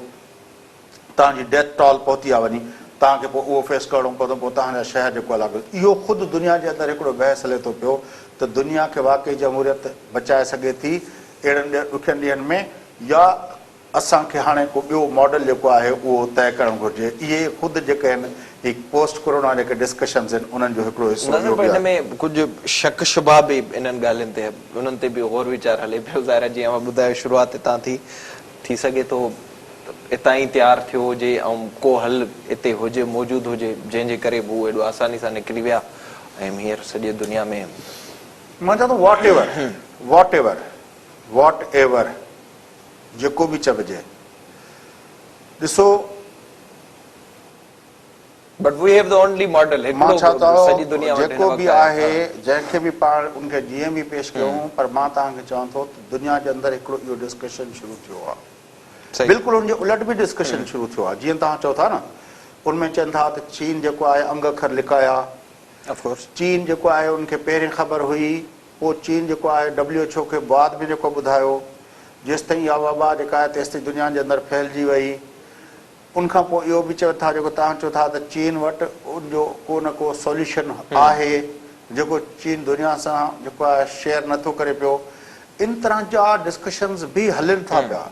توهان جي ڊيٿ ٽال پهتي آهي وڃي توهان کي پوء اهو فيس ڪرڻو پوندو پوء توهان جا شهر جيڪو آهي لاڳو اهو خود دنيا جي اندر هڪڙو بحث هلي ٿو پيو ته دنيا کي واقعي جمهوريت بچائي سگهي ٿي اهڙن ڏکين ڏينهن ۾ يا اسان کي هاڻي ڪو ٻيو ماڊل جيڪو آهي اهو طئي ڪرڻ گهرجي. اهي خود جيڪي آهن هي پوسٽ ڪورونا جيڪي ڊسڪشنز آهن انهن جو هڪڙو حصو نظر اهو پر به ان آهي. ۾ ڪجهه شڪ شبها به انهن ڳالهين تي انهن تي به غور ويچار هلي پيو ظاهر آهي جيئن اوهان ٻڌايو شروعات اتان ٿي ٿي سگهي ٿو ته اتان ئي تيار ٿيو هجي ۽ ڪو حل اتي هجي موجود هجي جنهن جي ڪري به هو ايڏو آساني سان نڪري ويا ۽ هينئر سڄي دنيا ۾. مان چوان ٿو whatever whatever whatever. جيڪو به چئجي ڏسو. But we have the only model مان هڪڙو ڇا ٿو سڄي دنيا وٽ هن جيڪو وقت به آهي. آهي جنهن کي به پاڻ ان کي جيئن به پيش ڪيون پر مان توهان کي چوان ٿو ته دنيا جي اندر هڪڙو اهو ڊسڪشن شروع ٿيو آهي بلڪل ان جي الٽ به ڊسڪشن شروع ٿيو آهي جيئن توهان چئو ٿا نه ان ۾ چون ٿا ته چين جيڪو آهي انگ اکر لڪايا چين جيڪو آهي ان کي پهرين خبر هئي پوء چين جيڪو آهي ڊبليو ايڇ او کي بعد ۾ جيڪو ٻڌايو، جيستائين اها وبا جيڪا آهي تيستائين دنيا جي اندر ڦهلجي وئي. ان کان پوء اهو به چون ٿا جيڪو توهان چئو ٿا ته چين وٽ ان جو ڪو نه ڪو سوليوشن آهي جيڪو چين دنيا سان جيڪو آهي شيئر نه ٿو ڪري پيو ان طرح جا ڊسڪشنز به هلن ٿا پيا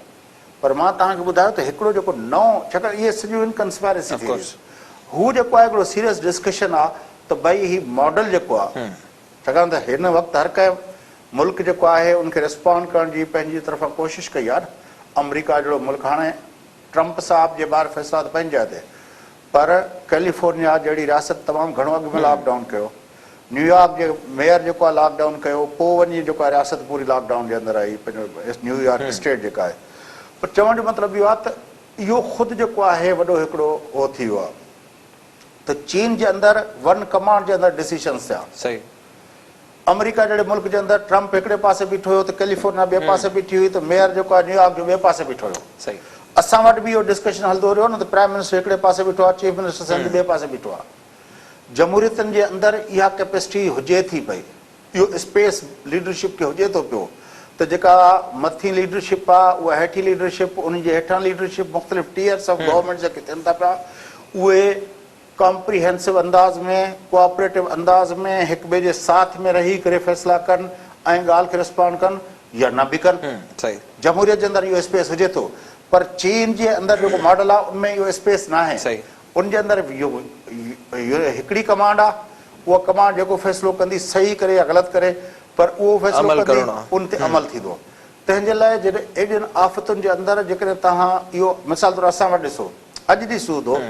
پر مان توهان کي ٻڌايو ته هڪڙو جيڪو نئون ڇاڪاڻ اهي سڄيون ان ڪنسپائرسي ٿيوريز هو جيڪو آهي هڪڙو سيريس ڊسڪشن آهي ته ڀئي هي ماڊل جيڪو آهي ڇاڪاڻ ته هن وقت هر ڪنهن ملڪ جيڪو آهي ان کي ريسپانڊ ڪرڻ جي پنهنجي طرفان ڪوشش ڪئي آهي نه آمريڪا جهڙو ملڪ هاڻي ٽرمپ صاحب جي ٻاهر فيصلا ته پنهنجي جاء تي پر ڪيليفورنيا جهڙي رياست تمام گهڻو اڳ ۾ لاڪ ڊائون ڪيو. نيويارڪ جي ميئر جيڪو آهي لاڪ ڊائون ڪيو پوء وڃي جيڪو آهي رياست پوري لاڪ ڊائون جي اندر آئي پنهنجو نيويارڪ اسٽيٽ جيڪا آهي پر چوڻ جو مطلب اهو آهي ته اهو خود جيڪو آهي وڏو هڪڙو اهو ٿي ويو آهي ته چين جي اندر ون ڪمانڊ جي اندر ڊسيشنز ٿيا. صحيح. آمريڪا جهڙي ملڪ جي اندر ٽرمپ هڪڙي پاسي بيٺو هيو ته ڪيليفورنيا ٻئي پاسي بيٺي هئي ته ميئر جيڪو آهي نيويارڪ جو ٻئي پاسي بيٺو هيو. صحيح. اسان وٽ به اهو ڊسڪشن هلندو رهيو نه ته پرائم منسٽر هڪڙي پاسي بيٺو آهي چيف منسٽر سنڌ ٻئي پاسي بيٺو آهي. جمهوريتن جي اندر اها ڪيپيسٽي هجي ٿي پئي اهو اسپيس ليڊرشپ کي هجي ٿو پيو ته جيڪا مٿين ليڊرشپ آهي اها هيٺين ليڊرشپ ان جي هيٺان ليڊرشپ مختلف ٽيئرس آف گورنمينٽ جيڪي ٿين ٿا پيا اهي ڪامپريهينسو انداز ۾، ڪوآپريٽو انداز ۾ هڪ ٻئي جي ساٿ ۾ رهي ڪري فيصلا ڪن ۽ ڳالهه کي رسپانڊ ڪن يا نه به ڪن. جمهوريت جي اندر اهو اسپيس هجي ٿو پر چين جي اندر جيڪو ماڊل آهي ان ۾ اهو اسپيس ناهي. ان جي اندر هڪڙي ڪمانڊ آهي اها ڪمانڊ جيڪو فيصلو ڪندي صحيح ڪري يا غلط ڪري پر اهو فيصلو ڪندي ان تي عمل ٿيندو. تنهن جي لاء جڏهن اهڙين آفتن جي اندر جيڪڏهن توهان اهو مثال طور اسان وٽ ڏسو اڄ ڏينهن سوڌو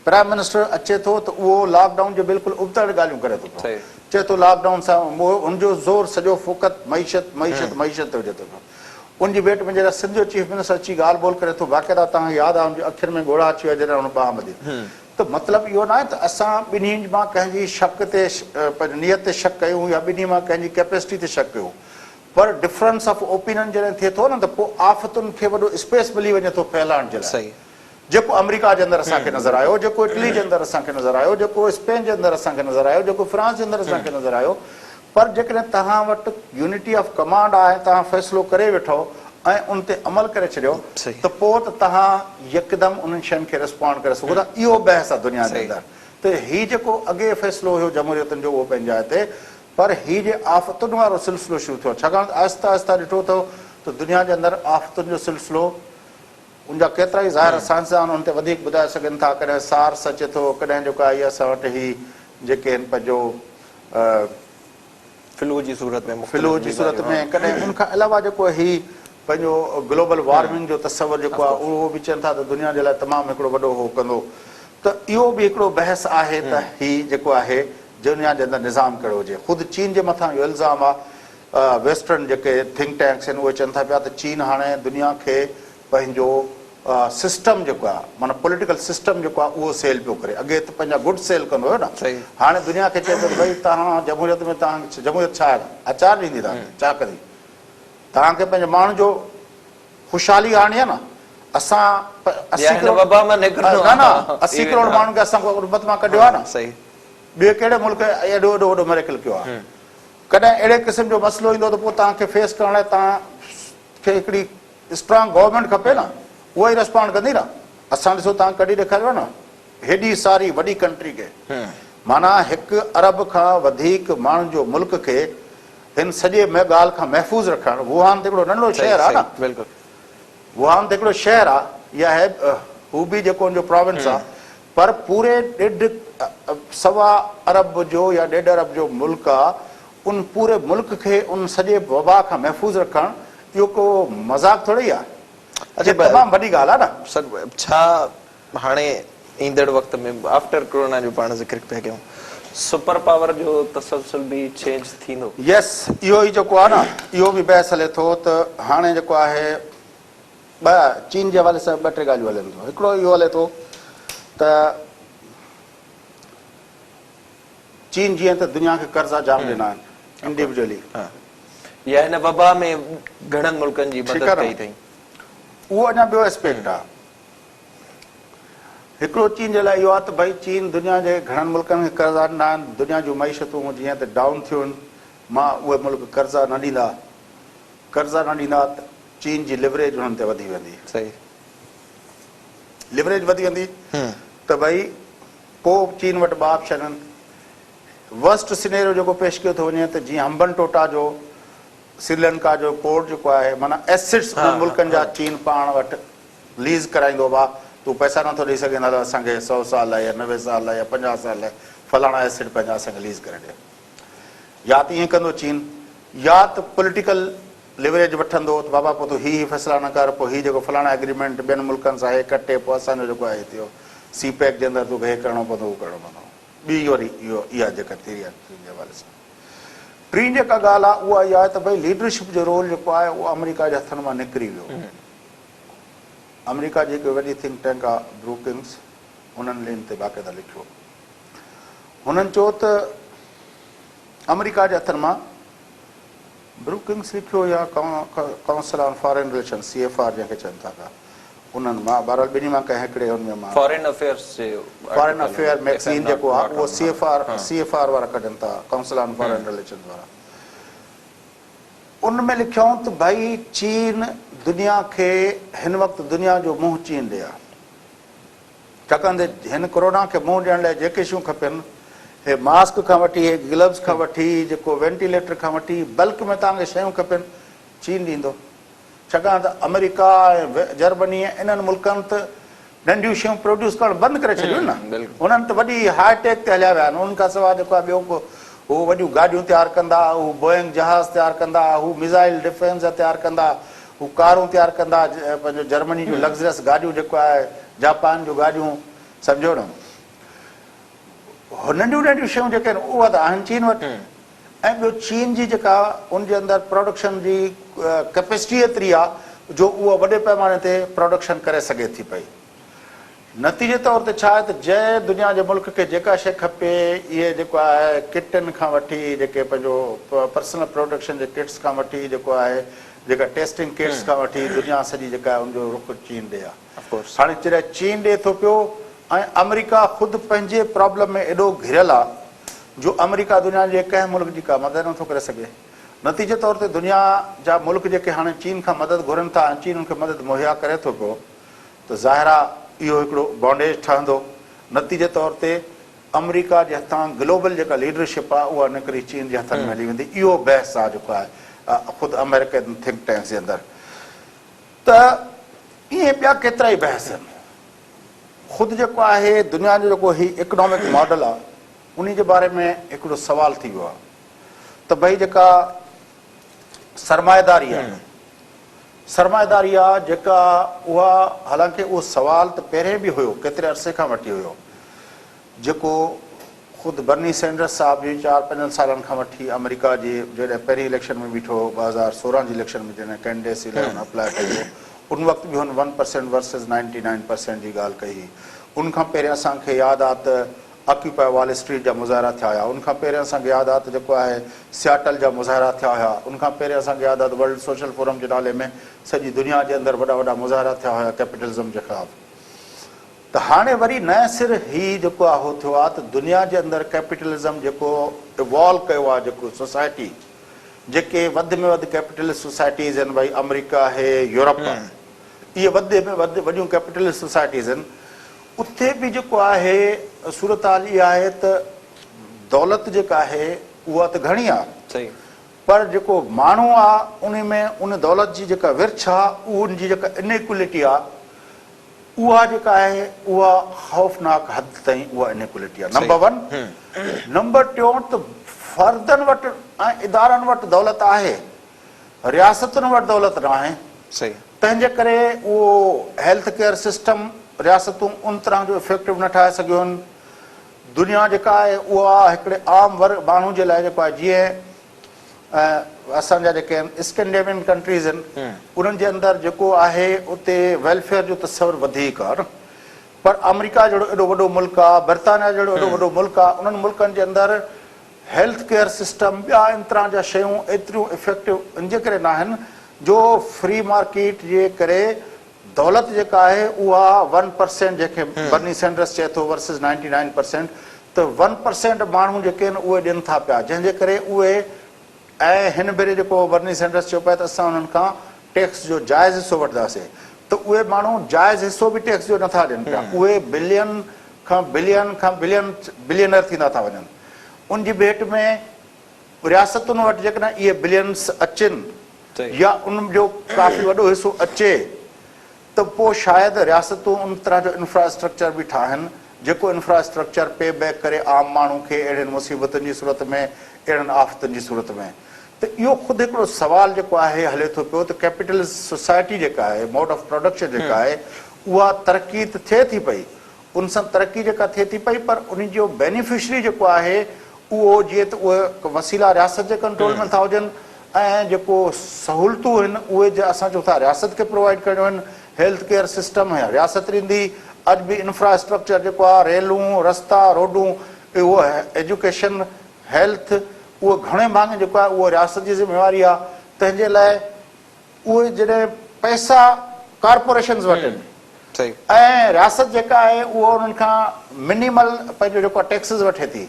پرائم منسٽر اچي ٿو ته اهو لاڪ ڊائون جي بلڪل ابتڙ ڳالهيون ڪري ٿو پيو. چئي ٿو لاڪ ڊائون سان هن جو زور سڄو فقط معيشت معيشت معيشت تي هجي ٿو پيو. ان جي ڀيٽ ۾ جڏهن سنڌ جو چيف منسٽر اچي ڳالهه ٻولهه ڪري ٿو باقاعده توهان کي ياد آهي هن جي اکين ۾ ڳوڙها اچي ويا جڏهن هن ٻانهن ٻڌي ته مطلب اهو ناهي ته اسان ٻنهي مان ڪنهن جي شڪ تي پنهنجي نيت تي شڪ ڪيون يا ٻنهي مان ڪنهن جي ڪيپيسٽي تي شڪ ڪيون پر ڊفرنس آف اوپينن جڏهن ٿئي ٿو نه ته پوء آفتن کي وڏو اسپيس ملي وڃي ٿو ڦهلائڻ جي لاء. جيڪو آمريڪا جي اندر اسان کي نظر آيو، جيڪو اٽلي جي اندر اسان کي نظر آيو، جيڪو اسپين جي اندر اسان کي نظر آيو، جيڪو فرانس جي اندر اسان کي نظر آيو، پر جيڪڏهن توهان وٽ يونٽي آف ڪمانڊ آهي ۽ توهان فيصلو ڪري ويٺو ۽ ان تي عمل ڪري ڇڏيو ته پوء ته توهان يڪدم انهن شين کي رسپانڊ ڪري سگهو ٿا. اهو بحث آهي دنيا جي اندر ته هي جيڪو اڳي فيصلو هيو جمهوريتن جو اهو پنهنجي جاء تي پر هي جي آفتن وارو سلسلو شروع ٿيو آهي ڇاڪاڻ ته آهستي آهستي ڏٺو اٿو ته دنيا جي اندر آفتن جو سلسلو ان جا ڪيترائي ظاهر سائنسدان ان تي وڌيڪ ٻڌائي سگهن ٿا. ڪڏهن سارس اچي ٿو، ڪڏهن جيڪو آهي اسان وٽ هي جيڪي آهن پنهنجو فلو جي صورت ۾ مختلف فلو جي صورت ۾ ڪڏهن ان کان علاوه جيڪو هي پنهنجو گلوبل وارمنگ جو تصور جيڪو آهي اهو به چون ٿا ته دنيا جي لاء تمام هڪڙو وڏو هو ڪندو ته اهو به هڪڙو بحث آهي ته هي جيڪو آهي دنيا جي اندر نظام ڪهڙو هجي. خود چين جي مٿان اهو الزام آهي ويسٽرن جيڪي ٿنڪ ٽينڪس آهن اهي چون ٿا پيا ته چين هاڻي دنيا کي پنهنجو سسٽم جيڪو آهي معنيٰ پوليٽيڪل سسٽم جيڪو آهي اهو سيل پيو ڪري اڳي ته پنهنجا گڊ سيل ڪندو هيو نه هاڻي دنيا کي چئي پيو ته ڀئي توهان جمهوريت ۾ توهان جمهوريت ڇا آهي اچار ڏيندي توهان کي ڇا ڪندي توهان کي پنهنجي ماڻهن جو خوشحالي آڻڻي آهي نه اسان 80 ڪروڙ نه نه 80 ڪروڙ ماڻهن کي اسان غربت مان ڪڍيو آهي نه ٻئي ڪهڙي ملڪ ايڏو ايڏو وڏو مريڪل ڪيو آهي ڪڏهن اهڙي قسم جو مسئلو ايندو ته پوء توهان کي فيس ڪرڻ لاء توهان کي هڪڙي اسٽرانگ گورنمينٽ کپي نه اها ئي رسپانڊ ڪندي نه اسان ڏسو توهان ڪڍي ڏيکاريو آهي نه هيڏي ساري وڏي ڪنٽري کي معنيٰ هڪ ارب کان وڌيڪ ماڻهن جو ملڪ کي هن سڄي ڳالهه کان محفوظ رکڻ ووهان ته هڪڙو ننڍڙو شهر آهي نه ووهان ته هڪڙو شهر آهي يا هوبي جيڪو ان جو پراونس آهي پر پوري ڏيڍ سوا ارب جو يا ڏيڍ ارب جو ملڪ آ ان پوري ملڪ کي ان سڄي وبا کان محفوظ رکڻ اهو ڪو مذاق ٿوري ئي آ اهي تمام وڏي ڳالهه آ نه. سر ڇا هاڻي ايندڙ وقت ۾ آفٽر ڪرونا جو پاڻ ذڪر پيا ڪيون سپر پاور جو تسلسل به چينج ٿيندو؟ يس اهو ئي جيڪو آ نه اهو به بحث هلي ٿو ته هاڻي جيڪو آهي ٻه چين جي حوالي سان ٻه ٽي ڳالهيون هلن ٿيون. هڪڙو اهو هلي ٿو ته چين جيئن ته دنيا کي قرضا جام ڏنا آهن انڊيوڊيولي. يا هن وبا ۾ گهڻن ملڪن جي مدد ڪئي اٿئي. اهو اڃا ٻيو اسپيڪٽ آهي. هڪڙو چين جي لاء اهو آهي ته ڀئي چين دنيا جي گهڻن ملڪن کي قرضا ڏنا آهن، دنيا جون معيشتون جيئن ته ڊائون ٿيون آهن، مان اهي ملڪ قرضا نه ڏيندا، قرضا نه ڏيندا ته چين جي ليوريج انهن تي وڌي ويندي. صحيح. ليوريج وڌي ويندي ته ڀئي پوء چين وٽ ٻه آپشن آهن. ورسٽ سينيريو جيڪو پيش ڪيو ٿو وڃي ته جيئن همبن ٽوٽا جو سريلنڪا جو پورٽ جيڪو آهي معنيٰ ايسيٽس انهن ملڪن جا چين پاڻ وٽ ليز ڪرائيندو ڀا تون پئسا نٿو ڏئي سگهين ته اسان کي سئو سال لاء يا 90 سال لاء يا 50 سال لاء فلاڻا ايسيٽ پنهنجا اسان کي ليز ڪري ڏي. يا ته ائين ڪندو چين يا ته پوليٽيڪل ليوريج وٺندو ته بابا پوء تون هي هي فيصلا نه ڪر پوء هي جيڪو فلاڻا ايگريمينٽ ٻين ملڪن سان هي ڪٽي پوء اسان جو جيڪو آهي هي ٿيو سي پيڪ جي اندر توکي هي ڪرڻو پوندو هو ڪرڻو پوندو. ٻي وري اهو اها جيڪا ٿيري آهي چين جي حوالي سان. ٽين جيڪا ڳالهه آهي اها اها آهي ته ڀئي ليڊرشپ جو رول جيڪو آهي اهو آمريڪا جي هٿن مان نڪري ويو. آمريڪا جي هڪ وڏي ٿنڪ ٽينڪ آهي بروڪنگز انهن ان تي باقاعده لکيو. هنن چيو ته آمريڪا جي هٿن مان بروڪنگز لکيو يا council on foreign relation, C F R, جنهن کي چون ٿا پيا انهن مان بهرحال ٻنهي مان ڪنهن هڪڙي ان ۾ مان فارين افيئرس جي فارين افيئر ميگزين جيڪو آهي اهو C F R C F R وارا ڪڍن ٿا ڪائونسل آن فارين رليشنز وارا ان ۾ لکيائون ته ڀائي چين دنيا کي هن وقت دنيا جو منهن چين ڏي آهي ڇاڪاڻ ته هن ڪورونا کي منهن ڏيڻ لاء جيڪي شيون کپن، هي ماسڪ کان وٺي، هي گلوز کان وٺي، جيڪو وينٽيليٽر کان وٺي، بلڪ ۾ توهان کي شيون کپن، چين ڏيندو. ڇاڪاڻ ته آمريڪا ۽ جرمني ۽ انهن ملڪن ته ننڍيون شيون پروڊيوس ڪرڻ بند ڪري ڇڏيون نه. انهن ته وڏي هاء ٽيڪ تي هليا ويا آهن. انهن کان سواء جيڪو آهي ٻيو ڪو هو وڏيون گاڏيون تيار ڪندا، هو بوئنگ جهاز تيار ڪندا، هو ميزائل ڊفينس جا تيار ڪندا، هو ڪارون تيار ڪندا پنهنجو جرمني جون لگزريس گاڏيون جيڪو آهي جاپان جون گاڏيون سمجهو نه ننڍيون ننڍيون شيون جيڪي آهن اها ته آهن چين وٽ ۽ ٻيو چين جي جيڪا ان جي اندر پروڊڪشن جي ڪيپيسٽي ايتري آهي جو اها وڏي پيماني تي پروڊڪشن ڪري سگهي ٿي پئي. نتيجي طور تي ڇا آهي ته جنهن دنيا جي ملڪ کي جيڪا شيء کپي اهي جيڪو آهي ڪٽن کان وٺي جيڪي پنهنجو پرسنل پروٽيڪشن جي ڪٽس کان وٺي جيڪو آهي جيڪا ٽيسٽنگ ڪٽس کان وٺي دنيا سڄي جيڪا آهي ان جو رخ چين ڏي آهي. هاڻي جڏهن چين ڏي ٿو پيو ۽ آمريڪا خود پنهنجي پرابلم ۾ ايڏو گهريل آهي جو آمريڪا دنيا جي ڪنهن ملڪ جي ڪا مدد نٿو ڪري سگهي. نتيجي طور تي دنيا جا ملڪ جيڪي هاڻي چين کان مدد گهرن ٿا ۽ چين ان کي مدد مهيا ڪري ٿو پيو ته ظاهر آ اهو هڪڙو بانڊيج ٺهندو. نتيجي طور تي آمريڪا جي هٿان گلوبل جيڪا ليڊرشپ آ اها نڪري چين جي هٿن ۾ هلي ويندي. اهو بحث آ جيڪو آهي خود آمريڪن ٿنڪ ٽينڪس جي اندر ته ائين ٻيا ڪيترائي بحث آهن. خود جيڪو آهي دنيا جو جيڪو هي اڪنامڪ ماڊل آ انهي جي باري ۾ هڪڙو سوال ٿي ويو آ ته ڀئي جيڪا سرمائيداري آ سرمائيداري آ جيڪا اها حالانڪه اهو سوال ته پهرين به هيو ڪيتري عرصي کان وٺي هيو جيڪو خود برني سينڊرس صاحب جي چار پنجن سالن کان وٺي آمريڪا جي جڏهن پهرين اليڪشن ۾ بيٺو هو 2016 جي اليڪشن ۾ جڏهن ڪينڊيڊيسي لاء هن اپلاء ڪئي هو ان وقت به هن one percent versus 99 percent جي ڳالهه ڪئي هئي ان کان پهرين اسان کي ياد آ ته آڪيوپائي وال اسٽريٽ جا مظاهرا ٿيا هيا، ان کان پهرين اسان کي ياد آ ته جيڪو آهي سياٽل جا مظاهرا ٿيا هيا، ان کان پهرين اسان کي ياد آ ته ورلڊ سوشل فورم جي نالي ۾ سڄي دنيا جي اندر وڏا وڏا مظاهرا ٿيا هيا ڪيپيٽلزم جي خلاف. ته هاڻي وري نئين سر هي جيڪو آ هو ٿيو آ ته دنيا جي اندر ڪيپيٽلزم جيڪو ايوالو ڪيو آ جيڪو سوسائٽي جيڪي وڌ ۾ وڌ ڪيپيٽلسٽ سوسائٽيز آهن ڀائي آمريڪا آهي يورپ آهي اهي وڌ ۾ وڌ وڏيون ڪيپيٽلسٽ سوسائٽيز آهن اتي به جيڪو آهي صورتحال اها آهي ته دولت جيڪا آهي اها ته گهڻي آهي پر جيڪو ماڻهو آهي ان ۾ ان دولت جي جيڪا ورڇ آهي ان جي جيڪا انيڪولٽي آهي اها جيڪا آهي اها خوفناڪ حد تائين اها انيڪولٽي آهي نمبر ون. نمبر ٽيون ته فردن وٽ ۽ ادارن وٽ دولت آهي رياستن وٽ دولت ناهي تنهن جي ڪري اهو هيلٿ ڪيئر سسٽم رياستون ان طرح جو افيڪٽو نه ٺاهي سگهيون آهن. دنيا جيڪا آهي اها هڪڙي عام ورگ ماڻهو جي لاء جيڪو آهي جيئن اسان جا جيڪي آهن اسڪينڊيوين ڪنٽريز آهن انهن جي اندر جيڪو آهي اتي ويلفيئر جو تصور وڌيڪ آهي نه پر آمريڪا جهڙو ايڏو وڏو ملڪ آهي برطانيا جهڙو ايڏو وڏو ملڪ آهي انهن ملڪن جي اندر هيلٿ ڪيئر سسٽم ٻيا ان طرح جا شيون ايتريون افيڪٽو ان جي ڪري ناهن جو فري مارڪيٽ جي ڪري دولت جيڪا آهي اها ون پرسينٽ جنهن کي برني سينڊرس چئي ٿو ورسز 99 پرسينٽ ته ون پرسينٽ ماڻهو جيڪي آهن اهي ڏين ٿا پيا جنهن جي ڪري اهي ۽ هن ڀيري جيڪو برني سينڊرس چيو پيا ته اسان انهن کان ٽيڪس جو جائز حصو وٺنداسين ته اهي ماڻهو جائز حصو به ٽيڪس جو نٿا ڏين پيا اهي بلين کان بلين کان بلين بلينر ٿيندا ٿا وڃن. ان جي ڀيٽ ۾ رياستن وٽ جيڪڏهن اهي بلينس اچن يا ان جو ڪافي وڏو حصو اچي ته پوء شايد رياستون ان طرح جو انفراسٽرڪچر به ٺاهن جيڪو انفراسٽرڪچر پي بيڪ ڪري عام ماڻهو کي اهڙين مصيبتن جي صورت ۾ اهڙن آفتن جي صورت ۾ ته اهو خود هڪڙو سوال جيڪو آهي هلي ٿو پيو ته ڪيپيٽلسٽ سوسائٽي جيڪا آهي موڊ آف پراڊڪشن جيڪا آهي اها ترقي ته ٿئي ٿي پئي ان سان ترقي جيڪا ٿئي ٿي پئي پر ان جو بينيفشري جيڪو آهي اهو جيئن ته اهي وسيلا رياست جي ڪنٽرول ۾ ٿا هجن ۽ جيڪو سهولتون آهن اهي جي اسان چئون ٿا رياست کي پرووائيڊ ڪرڻيون آهن هيلٿ ڪيئر سسٽم رياست ڏيندي اڄ به انفرا اسٽرڪچر جيڪو آهي ريلون رستا روڊون اهو ايجوڪيشن هيلٿ اهو گهڻي ڀاڱي جيڪو آهي اهو رياست جي ذميواري آهي تنهن جي لاء اهي جڏهن پئسا ڪارپوريشنز وٽ آهن ۽ رياست جيڪا آهي اهو انهن کان منيمل پنهنجو جيڪو آهي ٽيڪسز وٺي ٿي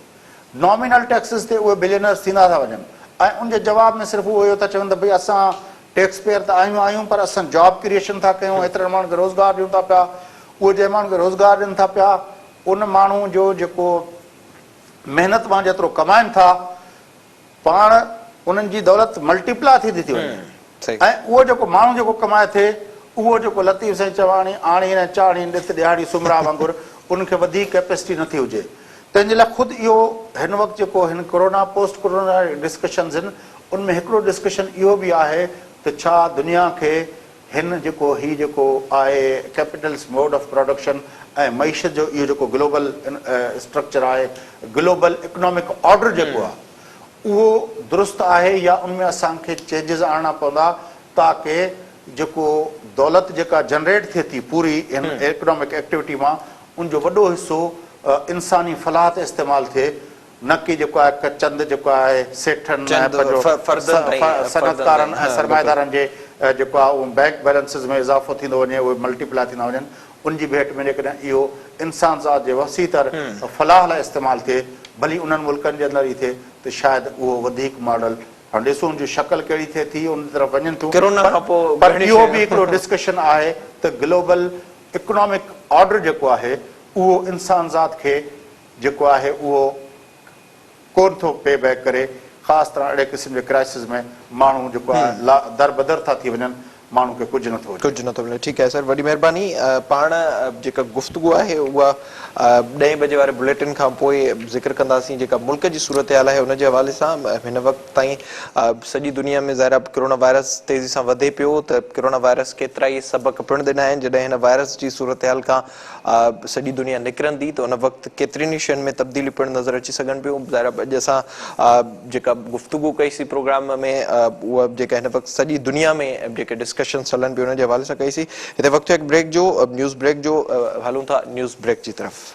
نامينل ٽيڪسز تي اهي بلينرز ٿيندا ٿا وڃن ۽ ان جي جواب ۾ صرف اهو اهو ٿا چون ته ڀئي اسان ٽيڪس پيئر ته آهيون آهيون پر اسان جاب ڪريئيشن ٿا ڪيون ايترن ماڻهن کي روزگار ڏيون ٿا پيا اهي جنهن ماڻهن کي روزگار ڏين ٿا پيا ان ماڻهو جو جيڪو محنت مان جيترو ڪمائن ٿا پاڻ انهن جي دولت ملٽيپلاء ٿيندي ٿي وڃي ۽ اهو جيڪو ماڻهو جيڪو ڪمائي ٿي اهو جيڪو لطيف سائين چواڻي آڻين ۽ چاڙهين ڏت ڏهاڙي سومرا وانگر ان کي وڌيڪ ڪيپيسٽي نٿي هجي تنهن جي لاء خود اهو هن وقت جيڪو هن ڪورونا پوسٽ ڪورونا ڊسڪشنز آهن ان ۾ هڪڙو ڊسڪشن اهو به آهي ته ڇا دنيا کي هن جيڪو هي جيڪو آهي ڪيپيٽلسٽ موڊ آف پراڊڪشن ۽ معيشت جو اهو جيڪو گلوبل اسٽرڪچر آهي گلوبل اڪنامڪ آرڊر جيڪو آهي اهو درست آهي يا ان ۾ اسان کي چينجز آڻڻا پوندا تاڪه جيڪو دولت جيڪا جنريٽ ٿئي ٿي پوري هن اڪنامڪ ايڪٽيوٽي مان ان جو وڏو حصو انساني فلاح تي استعمال ٿئي نه ڪي جيڪو آهي ڪه چند جيڪو آهي سيٺن ۽ پنهنجو صنعتڪارن ۽ سرمائيدارن جي جيڪو آهي اهو بئنڪ بئلنسز ۾ اضافو ٿيندو وڃي اهي ملٽي پلائي ٿيندا وڃن ان جي ڀيٽ ۾ جيڪڏهن اهو انسان ذات جي وسيع تر فلاح لاء استعمال ٿئي ڀلي انهن ملڪن جي اندر ئي ٿئي ته شايد اهو وڌيڪ ماڊل هاڻ ڏسون ان جي شڪل ڪهڙي ٿئي ٿي ان طرف وڃن ٿيون پر اهو به هڪڙو ڊسڪشن آهي ته گلوبل اڪنامڪ آرڊر جيڪو آهي اهو انسان ذات کي جيڪو آهي اهو ڪونه ٿو پي بيڪ ڪري، خاص طرح اهڙي قسم جي ڪرائسز ۾ ماڻهو جيڪو آهي لا دربدر ٿا ٿي وڃن، ماڻهو کي ڪجهه نه ٿو هجي. ڪجهه نه ٿو ملي. ٺيڪ آهي سر وڏي مهرباني. پاڻ جيڪا گفتگو آهي اها ڏهين بجي واري بليٽن کان پوء ذڪر ڪنداسين جيڪا ملڪ جي صورتحال آهي ان جي حوالي سان هن وقت تائين سڄي دنيا ۾ ظاهر آهي ڪرونا وائرس تيزي سان وڌي پيو ته ڪرونا وائرس ڪيترائي سبق پڻ ڏنا آهن جڏهن هن وائرس جي صورتحال کان سڄي دنيا نڪرندي ته ان وقت ڪيترين ئي شين ۾ تبديليون پڻ نظر اچي سگهن پيون. ظاهر آهي اڄ اسان جيڪا گفتگو ڪئي سي پروگرام ۾ اها جيڪا هن وقت سڄي دنيا ۾ جيڪي ڊسڪشنز هلن پيون ان جي حوالي سان ڪئي سي. هتي وقت ٿيو هڪ بريڪ جو نيوز بريڪ جو هلون ٿا نيوز بريڪ جي طرف.